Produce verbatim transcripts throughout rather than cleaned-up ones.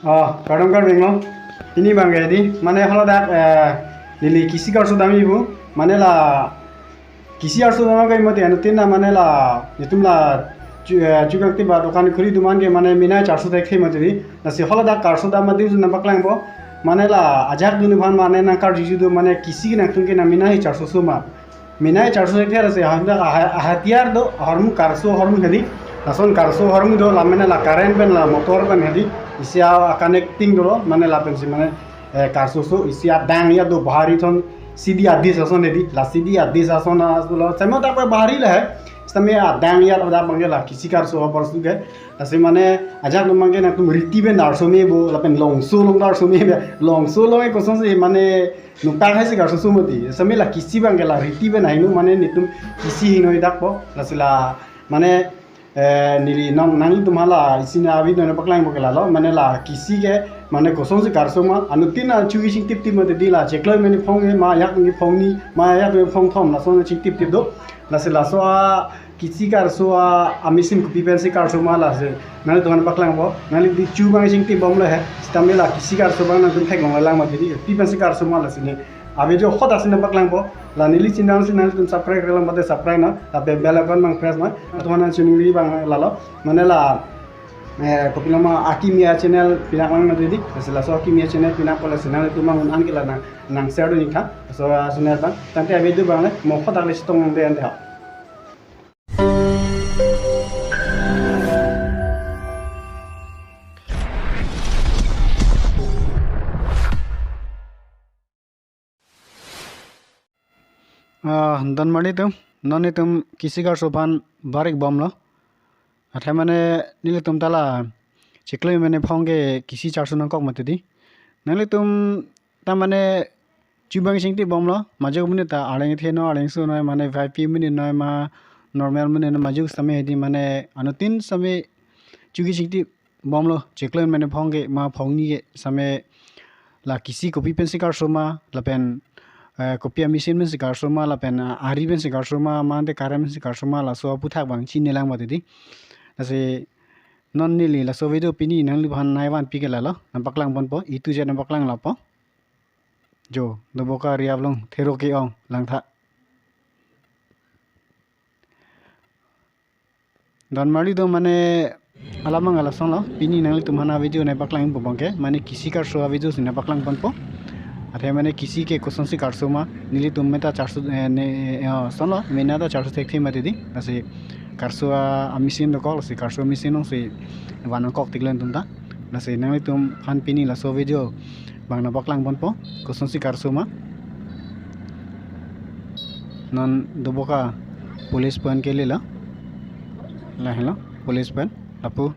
Oh, kardom kardom lo. Pini abang ke di, mane haladak, eh, neli kisi karso dam-i pu, mane la kisi arso dam ke mati anu tin na mane la netum la chu, eh, chukang ti ba dokan khuri atum an ke mane mena charso thekthe mati di. Lasi haladak karso dam mati su nangpaklangpo. Mane la ajak dun aphan mane nangkarjuji do mane kisi ke nangtum ke nang mena hi charso so ma. Mena hi charso thekthe lasi haladak aha-, ahatiyar do ahormu karso ahormu hedi. Lason karso ahormu do la mane la current pen la motor pen hedi. Isi a connecting dolo mane lapensi mane eh, karso so isi adang ya do bahari thon sidi adis ason hedi, la sidi adis ason a lo seme tak bahari le hai. Sitame adang ya da abang ke la kisi karso apor su ke. Lasi mane ajak atum abang ke nangtum riti pen arso me bo lapen longso along arso me be. Longso along e kosonsi mane nuktak hai si karso so mati. Sitame la kisi abang ke la riti pen hingno mane netum kisi hingno idakpo. Lasi la mane eh, neli nang, nanglitum hala isi na avideo nangpaklangpo ke lalo, mane la kisi ke, mane kosonsi karso ma, anu tin na chugi chingtip tip mati di la, chiklo mane phong ke, ma ajak ni phong ni, ma ajak ni phong thom, lason chingtip tip do, lasi laso a kisi karso a, a machine kopi pensi karso ma lasi, nanglitum nangpaklangpo, nangli di chu abang chingtip bom le he, sitame la kisi karso abang nangtum thek long lang mati di, kopi pensi karso ma lasi ne, avideo hot asin nangpaklangpo. La neli channel si nanglitum subscribe kre lang mati subscribe na. Lapen bell icon abang press na. Atuan nang chunuri abang lalo. Mane la, eh, kopiloma Akimia channel pinak lang mati di. Lasi laso Akimia channel pinak pole si nanglitum abang un an ke la nang, nang share do ning tha. So, ah, channel abang. Tangte avideo abang le. Mo hot agle chitong de ante ha. Ah, don marli atum, non netum kisi karso aphan barik bomlo. Athe mane nelitum ta la chiklo mane phong ke kisi charso nangkok mati di. Nanglitum ta mane chu abang chingtip bomlo, majok mane ta arleng theno, arleng so noi, mane V I P mane noi ma, normal mane noi, majok sitame hedi mane anu tin sitame chugi chingtip bomlo, chiklo mane phong ke ma phong ni ke sitame la kisi kopi pensi karso ma, lapen, eh, kopi a machine pensi karso ma, lapen, ah, ari pensi karso ma, mante current pensi karso ma, laso aphuthak abang chini lang mati di. Lasi non neli laso video pini nangliphan nai vanpi ke lalo, nangpaklang ponpo, itu je nangpaklang lapo. Jo, Doboka ri-ap along, thero ke-ong, langtha. Don marli do mane alamang alasong lo, pini nanglitum aphan avideo nangpaklang po abang ke, mane kisi karso avideo si nangpaklang ponpo. Athe mane kisi ke kosonsi karso ma, nelitum meta charso, eh, ne, eh, oh, son lo, mena ta charso thekthe mati di, lasi karso a, a machine dokok, lasi karso machine along si van nangkok tik lo netum ta. Lasi nanglitum aphan pini laso video abang nangpaklang ponpo, kosonsi karso ma. Non Doboka police point kelelo. Lahelo police point. Lapu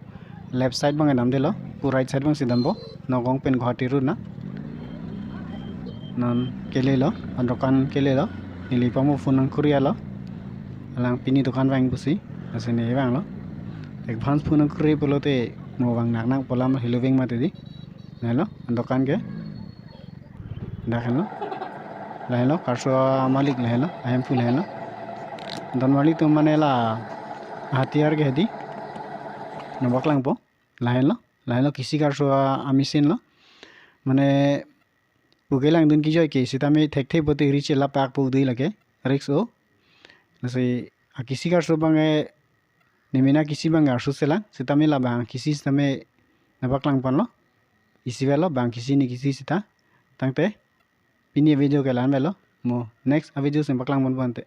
left side abang damdelo, pu right side abangsi dampo. Nagaon pen Guwahati road na. Non kelelo, an dokan kelelo. Neli pamo phone nangkuri alo. Alang pini dokan vang pusi. Lasi ne vanglo. Advance phone nangkuri pulote mo vang nak nak pu alam helo veng mati di. Lahelo, an dokan ke. Dak henlo. Lahelo, karso malik lahelo, ahemphu lahelo. Don marli atum mane la hatiyar ke hedi. Nangpaklang po. Lahelo, lahelo kisi karso a, a machine lo. Mane pu kelang dun kejoi ke sitame thekthe pote ri chela pak pu dei lake. Risk o. Lasi a kisi karso abang e ne mena kisi abang arso selang, sitame labang kisi sitame nangpaklang ponlo. Isi avelo bang kisi ne kisi sita. Tangte pini video ke la-an avelo. Mo next avideo si nangpaklang ponpo ante.